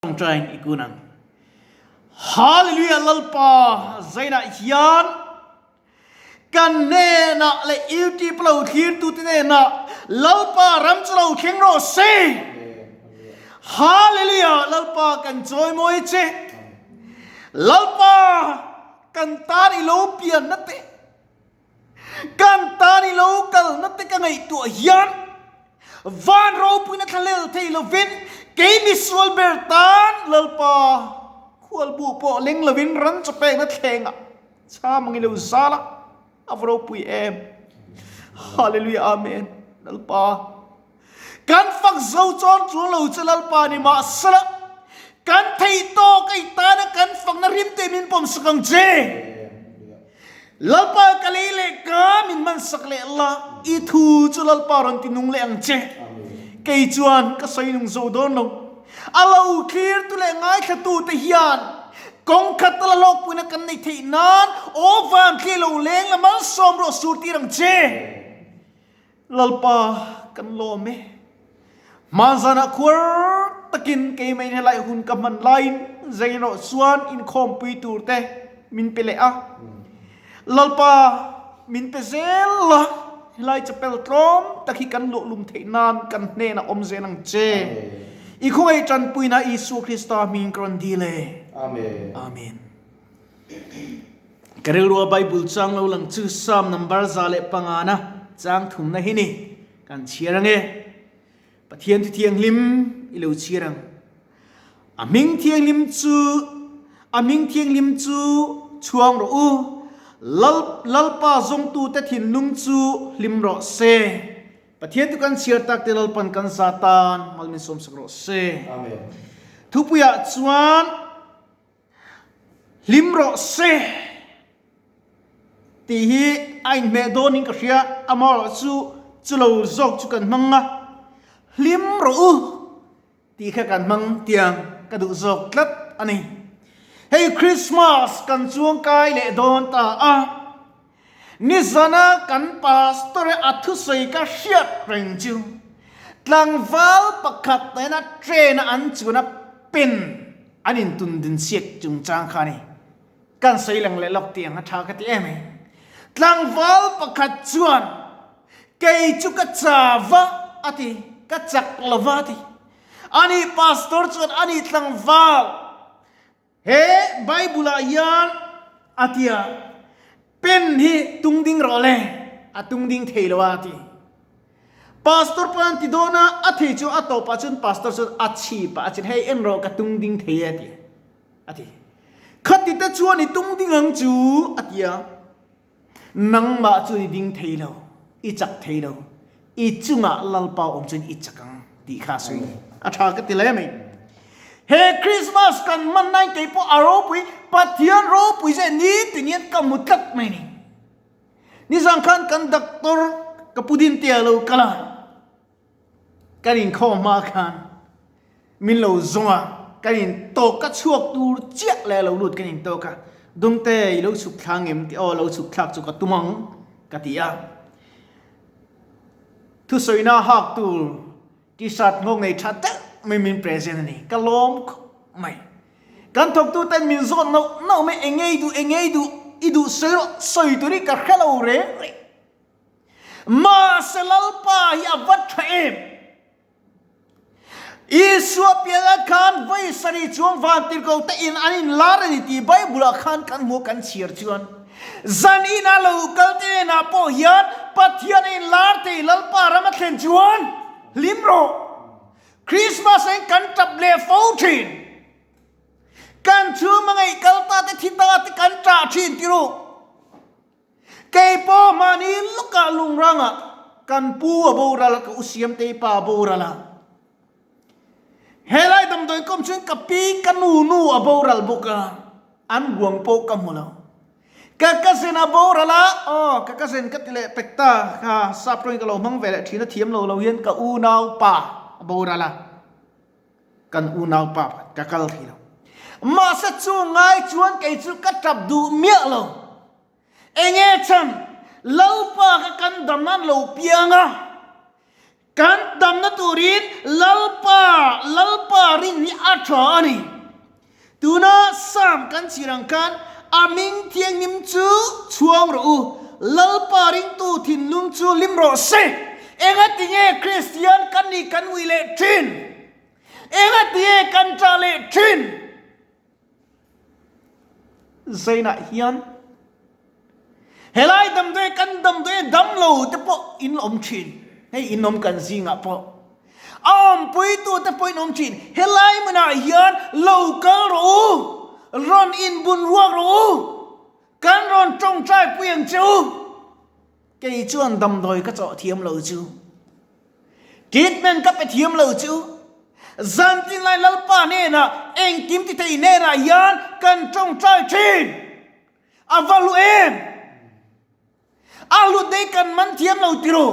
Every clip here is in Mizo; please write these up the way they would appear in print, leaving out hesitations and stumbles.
Ṭawngṭaiin i kun ang. Hallelujah Lalpa zainah hian kan hnenah leh YouTube lo thlirtute hnenah Lalpa ram chu lo thleng rawh se. Hallelujah Lalpa kan chawimawi che. Lalpa kan tan i lo pianna te Kan tan i lo kalna te ka ngaihtuah hian van ropuina thlalel thei lovin kei misual ber tan Lalpa khualbu pawh leng lovin ran chaw pekna thlengah cham ang i lo zal a, a va ropui em. Hallelujah Amen Lalpa kan fak zo chuan chuang lo che Lalpa ni mahsela kan theih tawk a i tana kan fakna rim te min pawm sak ang che. Lalpa ka lei leh ka min hman sak leh la, i thu chu Lalpa rawn ti nung leh ang che. Kei chuan ka sawi nung zo dawn lo. A lo thlirtu leh ngaithlatute hian kawng khat la hlawkpuina kan neih theih nan aw van thli lo leng la malsawm rawh sur tir ang che. Lalpa kan lawm e. Hmanzanah khuar takin keimah in helai hun ka hman laiin Zainrawh chuan inkhawmpui tur te min pe leh a. Lalpa min pe zel la, helai chapel tlawm tak hi kan luahlum theih nan kan hnenah awm zel ang che. I khawngaih tanpuina Isua Krista hming ka rawn dil e. Amen. Ka rilrua Bible chang lo lang chu Psalm number 105 na chang thumna hi ni. Kan chhiar ange. Pathian thu thianghlim i lo chhiar ang. A hming thianghlim chu a hming thianghlim chu chhuang rawh u. Lal Lalpa zawngtute thinlung chu hlim rawh se. Pathian thu kan chhiar tak te Lalpan kan za tan mal min sawmsak rawh se. Amen. Thupuiah chuan Hlim rawh se tih hi a inhmeh dawnin ka hria, amaherawhchu chu lo zawk chu kan hmang a, hlim rawh u tih kha kan hmang tiang ka duh zawk tlat a ni. Hei Christmas kan chuangkai leh dawn ta a, nizana kan pastor a thusawi ka hriat reng chu tlangval pakhat nena train a an chuan a pen An intun din siak chungchang kha a ni. Kan sawi lang leh lawk tih ang a tha ka ti em ai. Tlangval pakhat chuan, Kei chu ka cha va a ti, ka chak lo va a ti. Ani pastor chuan ani tlangval he Bible ah hian a ti a, pen hi tung ding rawh le, a tung ding thei lo a a ti. Pastor pawh an ti dawn a, a thei chu a tawpah chuan pastor chuan a chhip ah a chin, hei en rawh ka tung ding thei e a ti a ti. Khati te chuan i tung ding ang chu a ti a, nangmah chuan i ding thei lo, i chak thei lo, i chungah Lalpa awm chuan i chak ang tih kha a sawi a tha ka ti hle mai. He Christmas kan hman nain kei pawh a ropui, Pathian ropui zeh nitin hian ka hmu tlat mai a ni. Nizan khan kan doctor ka pu Dintea lo kal a, kan inkhawm hma khan min lo zawng a, kan intawk ka chhuak tur chiah leh lo lut kan intawk a, Dungte i lo chhuk thla ngem tih aw lo chhuk thlak chu ka tum ang ka ti a, thusawina hak tur T-shirt nghawk nei tha deuh mai min present a ni, ka lawm khawp mai. Kan thawktu ten min zawt nauh nauh mai, eng nge i duh, eng nge i duh, i duh sawi rawh, sawi tur hi ka hre lo reng reng. Mahse Lalpa hi a va tha em? Isua pianah khan vawi sarih chuang vantirhkoh te in an inlar a ni tih Bible ah khan kan hmu a, kan chhiar chuan zan inah lo kal te hnenah pawh hian Pathian a inlar thei Lalpa ram a thlen chuan hlim rawh. Christmas ah hian kan tap leh fo thin. Kan chhung a ngaih kal ta te thi ta te kan tah thin ti ru. Kei pawh mahni lawkah lungrangah kan pu a boral a, ka u Siamtei pa a boral a. Helai damdawi kawm chuan ka pi ka nu nu a boral bawk a, an ruang pawh ka hmu lo. Ka cousin a boral a, aw ka cousin ka ti leh pek ta, kha sap tawngin ka lo hmang ve leh thin a thiam lo lo hian ka unau pa a boral a, kan unau pa ka kal thei lo. Mahse chu ngai chuan kei chu ka tap duh miah lo. Enge chhan Lalpa ka kan dam nan lo piang a. Kan damna turin Lalpa, Lalpa rin hi a tha a ni. Tuna Psalm kan chhir ang khan a ming thianghlim chu chhuang rawh u, Lalpa ringtu thinlung chu hlim rawh se. Engatinge Kristian kan nih kan ui leh thin? Engatinge kan ṭah leh thin? Zainah hian helai damdawi kan damdawi dam lo te pawh in awm thin, hei in awm kan zingah pawh a awmpuitu te pawh in awm thin, helai hmunah hian lo kal rawh u, rawn inbun ruak rawh u, kan rawn tawngtai pui ang che u, kei chuan damdawi ka chawh thiam lo chu. Treatment ka pe thiam lo chu zantin lai Lalpa hnenah engkim ti thei hnenah hian kan tawngtai thin. A va hlu em? A hlut dei kan man thiam lo tiro.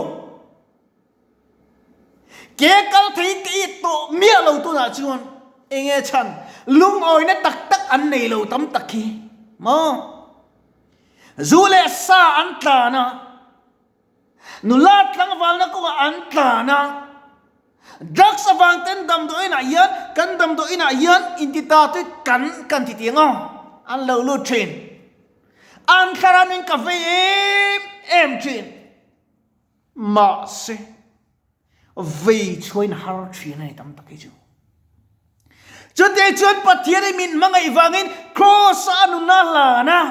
Ke kal thei ka it tawh miah lo tunah chuan enge chhan lungawina tak tak an nei lo tam tak hi maw? Zu leh sa an tlan a. Nula tlangvalna kawngah an tlan a, drugs avang ten damdawiinah hian kan damdawiinah hian intita te kan kan ti tiang a, an lo lut thin. An thlaramin ka vei em em thin. Mahse, vei chhuain har thin a ni tam tak hi chu. Chutih chuan Pathianin min hmangaih vangin Kraws-a a nuna hlan a.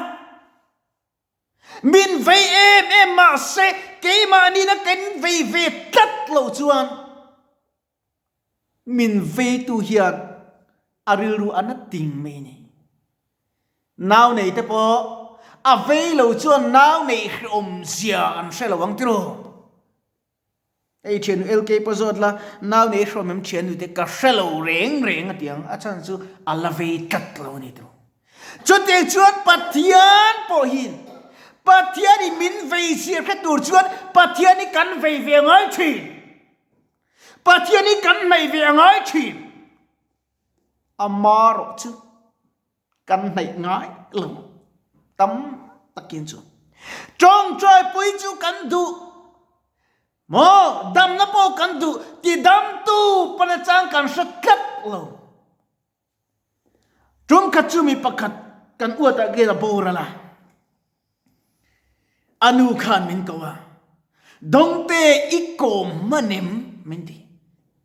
Min vei em em mahse keimahni na kan vei ve tlat lo chuan min veitu hian a rilru a na ting mai a ni. Nau nei te pawh a vei lo chuan nau nei hrehawm zia an hre lo ang tiraw? Hei thiannu LK pawh zawt la, nau nei hrawm em thiannu te ka hre lo reng reng a ti ang, a chhan chu a la vei tlat lo a ni tawh. Chutiang chuan Pathian pawhin Pathianin min vei zir hre tur chuan Pathian hi kan vei ve a ngai thin. Pathian hi kan hnaih ve a ngai thin. Ama rawh chu kan hnaih ngai lo tam takin chu tawngtai pui chu kan duh maw damna pawh kan duh ti damtu pana chang kan hre tlat lo tum khat chu mi pakhat kan uat ah gel a boral a A nu khan min ko a, Dawngte i kawm hman em? min ti.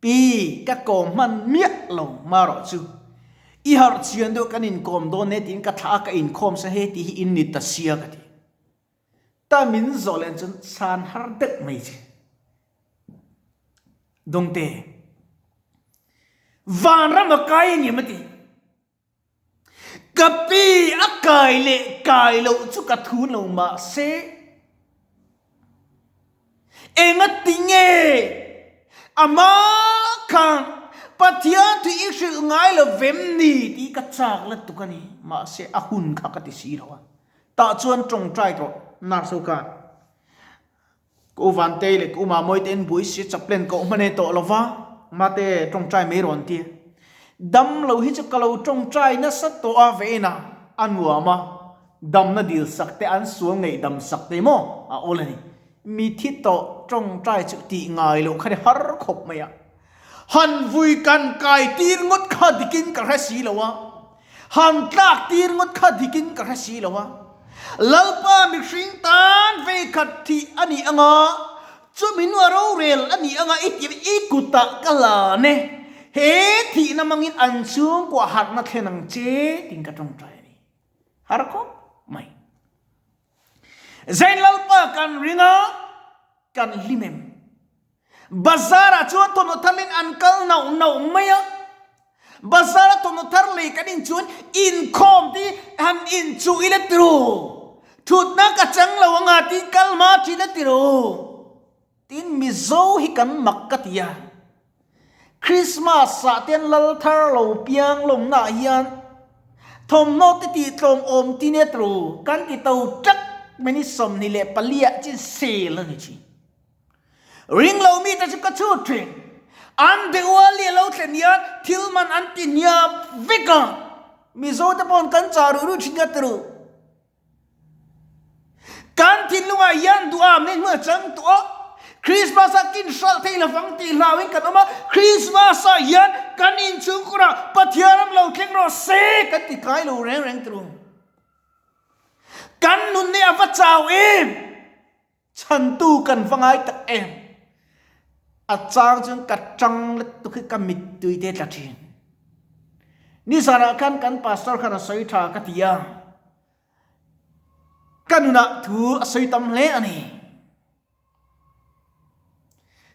Pi, ka kawm hman miah lo marawh chu. I harh chian deuh kan inkawm dawn e tiin ka thlah a, ka inkhawm sa he tih hi in ni ta sia ka ti. Ta min zawh len chuan san har deuh mai che. Dawngte, vanram a kai a ni em a ti. Ka pi a kai leh kai loh chu ka thu lo mahse engati nge amah khan Pathian thu i hrilh ngai lo vem ni tih ka chak la tuk a ni mahse a hun kha ka ti si lo a tah chuan tawngtai tawh nurse ho khan Ka u Vantei leh ka u Mamawii te in buai si chaplain ka awm a nei tawh lo va, mate tawngtai mai rawn ti. Dam lo hi chu ka lo tawngtai nasa tawh a vein a, a nuam a, damna dil sak te an sual ngei dam sak te maw a awl a ni. Mi thi tawh tawngtai chu tih ngai loh kha ni har khawp mai a. Han vui kan kai tir ngawt kha dikin ka hre si lo a. Han tlak tir ngawt kha dikin ka hre si lo a, Lalpa mihring tan veikhat thih a nih anga, chumi hnua rorel a nih anga i ti i kutah ka lan e, he thihna hmangin an chhungkuah harhna thlen ang che tiin ka tawngtai a ni. Har khawp mai. Zain Lalpa kan ring a, kan hlim em? Bazar ah chuan thawmhnaw thar in an kal nauh nauh mai a, bazar a thawmhnaw thar lei kan in chuan inkhawm te han inchuh ila tiro, thutna ka chang lo anga tiin kal hma thin a tiro, tin Mizo hi kan mak ka ti a, Christmas ah te lal thar lo piang lawmna ah hian thawmhnaw te tih tlawm awm tin e tiro, kan ti to tak mai ni 24 ah chin sel a ni thin. Ring lo mite chu ka chhut thin. An Diwali a lo thlen hian thil man an ti hniam vek a. Mizo te paw'n kan chah ruh ruh thin ka ti ruh. Kan thinlungah hian duham nei hmun a chang tawh a. Christmas ah kin hralh thei lovang tih hlauhin kan awm a, Christmas ah hian kan inchhungkurah Pathian ram lo thleng rawh se kan ti kai lo reng reng turu. Kan nun hi a va chau em! Chhantu kan va ngai tak em! A chang chuan ka tang lutuk hi ka mittui te tla thin. Nizanah khan kan pastor khan a sawi tha ka ti a, ka nunah thu a sawi tam hle a ni.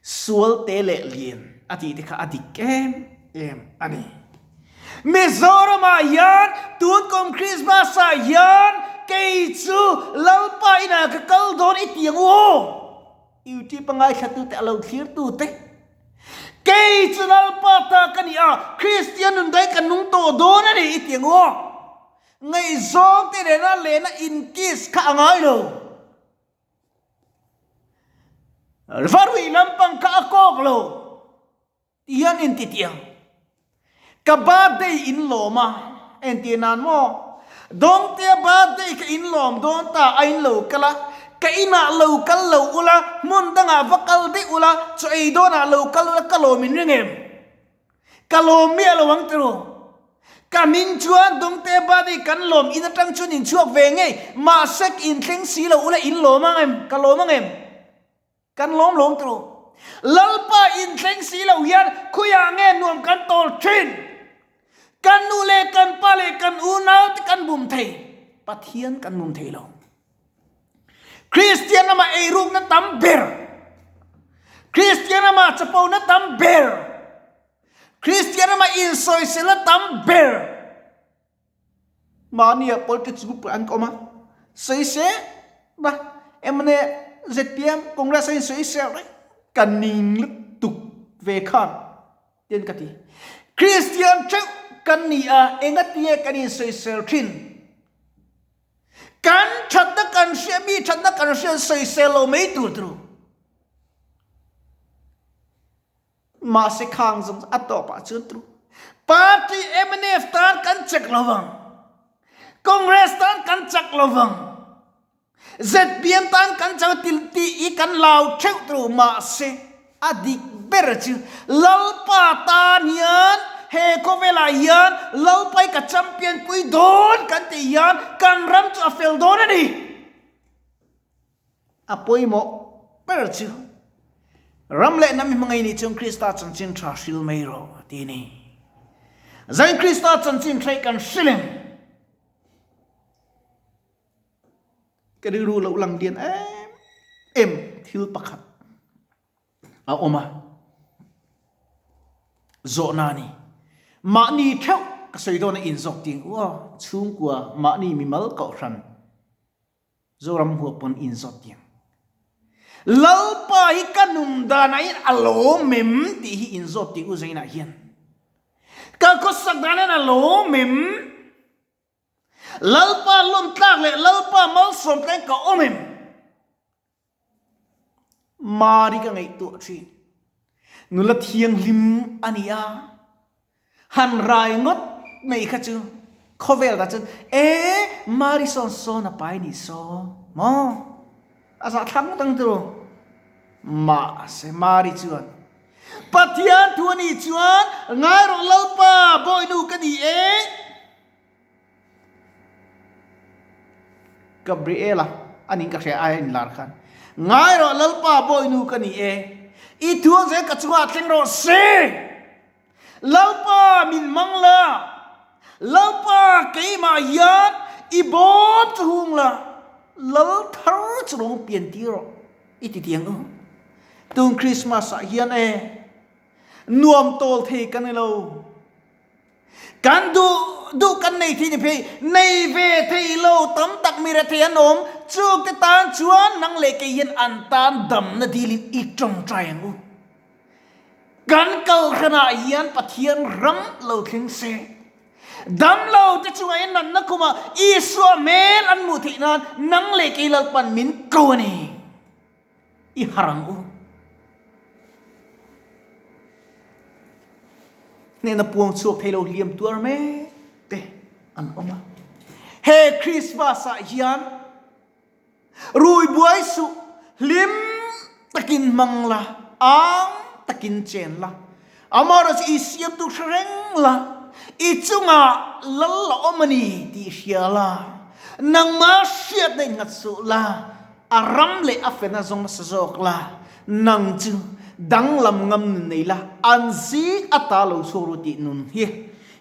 Sual te leh lian a tih te kha a dik em em a ni. Mizoramah hian tun kum Christmas ah hian kei chu Lalpa inah ka kal dawn i ti ang u aw. YouTube a ngaithla tute a lo thlir tute. Kei chu Lalpa ta ka ni a, Kristian nun dai ka nung tawh dawn a ni i ti ang u aw. Ngaihzawng te nena lehna in kiss kha a ngai lo. Va ruih lampang kha a kawk lo. Ti hian in ti tiang. Ka birthday in lawm a, entir nan maw? Dawngtea birthday kha in lawm dawn ta a in lo kal a, ka inah lo kal lo ula, hmun dangah va kal daih ula, chaw ei dawnah lo kal ula ka lawm in ring em? Ka lawm miah lo ang tiraw? Ka hming chuan Dawngtea birthday kan lawm in atang chuan in chhuak ve ngei, mahse in thleng si lo ula in lawm ang em? Ka lawm ang em? Kan lawm lawm tawh lo. Lalpa inthleng si lo hian khuiah nge nuam kan tawl thin? Kan nu leh kan pa leh kan unau te kan bum thei, Pathian kan bum thei lo. Kristian ramah eirukna tam ber, Kristian ramah chapona tam ber, Kristian ramah insawiselna tam ber. Mahnia politics group an ka awm a, sawi se ba mna zpm Congress a insawi sel reng ka ning lutuk ve khan tin ka ti. Kristian theuh kan ni a engatinge kan insawisel thin? Kan thatna kan hria mi thatna kan hria sawisel lo mai tur tur. Mahse khang zawng a tawpah chuan tru party mnf tan kan chak lo vang, Congress tan kan chak lo vang, zpm tan kan chak til tih hi kan lau theuh tru mahse a dik ber chu Lalpa tan hian he khawvelah hian Lalpa hi ka champion pui dawn kan tih hian kan ram chu a fel dawn a ni. A pawimawh ber chu ram leh hnam hi hmangaih nih chuan Krista chanchin tha hril mai rawh ti a ni. Zain Krista chanchin tha hi kan hril em? Ka rilru lo lang lian em em thil pakhat a awm a, zawhna a ni. Mahni theuh ka sawi dawn a inzawk ting u aw, chhungkua mahni mimal kohhran Zoram huap pawn in zawt tiang. Lalpa hi ka nun danah hian a lawm em tih hi in zawt tih u Zainah hian. Ka khawsak dan hian a lawm em? Lalpa lawmtlak leh Lalpa malsawm tleng ka awm em? Mari ka ngaihtuah thin. Nula thianghlim a ni a, han rai ngawt mai kha chu khawvel dah chuan e Mari sawn sawn a pai ni saw maw? A zahthlak ngawt ang tiraw? Mahse Mari chuan Pathian thu a nih chuan ngai rawh Lalpa bawihnu ka ni e. Gabriela a ning ka hria a in lar khan ngai rawh Lalpa bawinu ka ni e i thu ang zel ka chungah thleng rawh se Lalpa min mang la Lalpa keimah hian i bawm chu hung la Lal thar chu lo pian tir rawh i ti tiang u tun Christmas ah hian e nuam tawl thei ka ni lo. Kan duh duh kan nei thei ni phei, nei ve thei lo tam tak mi rethei an awm, chungte tan chuan nang leh kei hian an tan damna dilin i tawngtai ang u. Kan kalhranah hian Pathian ram lo thleng se, dam lo te chungah hian natna khumah Isua hmel an hmuh theih nan nang leh kei Lalpan min ko a ni. I harh ang u. Hnehna puang chhuak thei lo hliam tuar mek te an awm a. He Christmas ah hian rui buai suh hlim. takin hmang la, ang takin chen la, amaherawhchu i siamtu hre reng la, i chungah lal la awm a ni tih hria la, nangmah hriatna innghat suh la, a ram leh a fena zawng hmasa zawk la, nang chu danglam ngam nun nei la, an zing ata lo chhuak ru tih nun hi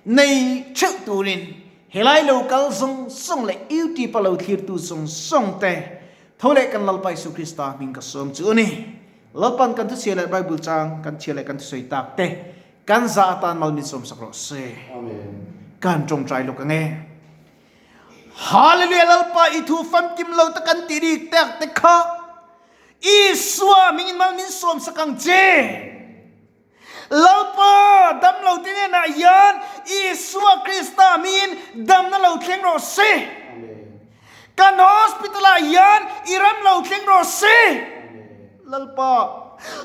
nei theuh turin helai lo kal zawng zawng leh YouTube a lo thlirtu zawng zawng te Tho leh kan Lalpa Isu Krista hming ka sawm chu a ni. Lalpan kan thuchhia leh Bible chang kan chhia leh kan thusawi tak te kan za atan mal min sawmsak rawh se. Amen. Kan tawngtai lawk ang e. Hallelujah Lalpa i thu famkim lo ta kan ti rik tak te kha Isua hmingin mal min sawmsak ang che. Lalpa damlo te hnenah hian Isua Krista hmingin damna lo thleng rawh se. Kan hospital ah hian i ram lo thleng rawh se. Lalpa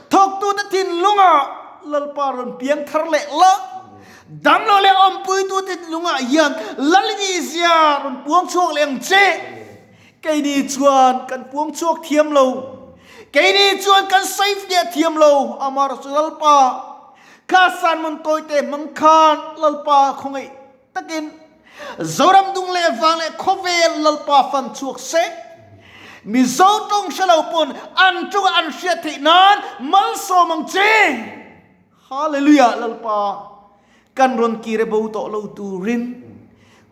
thawktute thinlungah Lalpa rawn piang thar leh la. Damlo leh awmpuitute thinlungah hian Lalnizia rawn puang chhuak leh ang che. Keini chuan kan puang chhuak thiam lo. Keini chuan kan sawi fiah thiam lo. Amah chu Lalpa, kha sermon tawite hmang khan Lalpa khawngaih takin Zoram dung leh vang leh khawvel Lalpa fan chhuak se. Mizo tawng hre lo pawn an tawng an hriat theih nan malsawm ang che. Hallelujah Lalpa kan rawn kir e bo tawh lo turin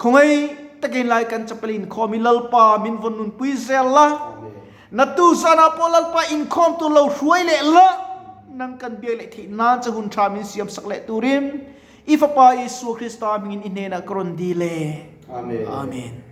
khawngaih takin lai kan chapel inkhawm hi Lalpa min vawn nunpui zel la natu zanah pawh Lalpa inkhawm tur lo hruai leh la nang kan biak leh theih nan che hun tha min siam sak leh turin i fapa Isua Krista hmingin i hnenah ka rawn dil e Amen. Amen.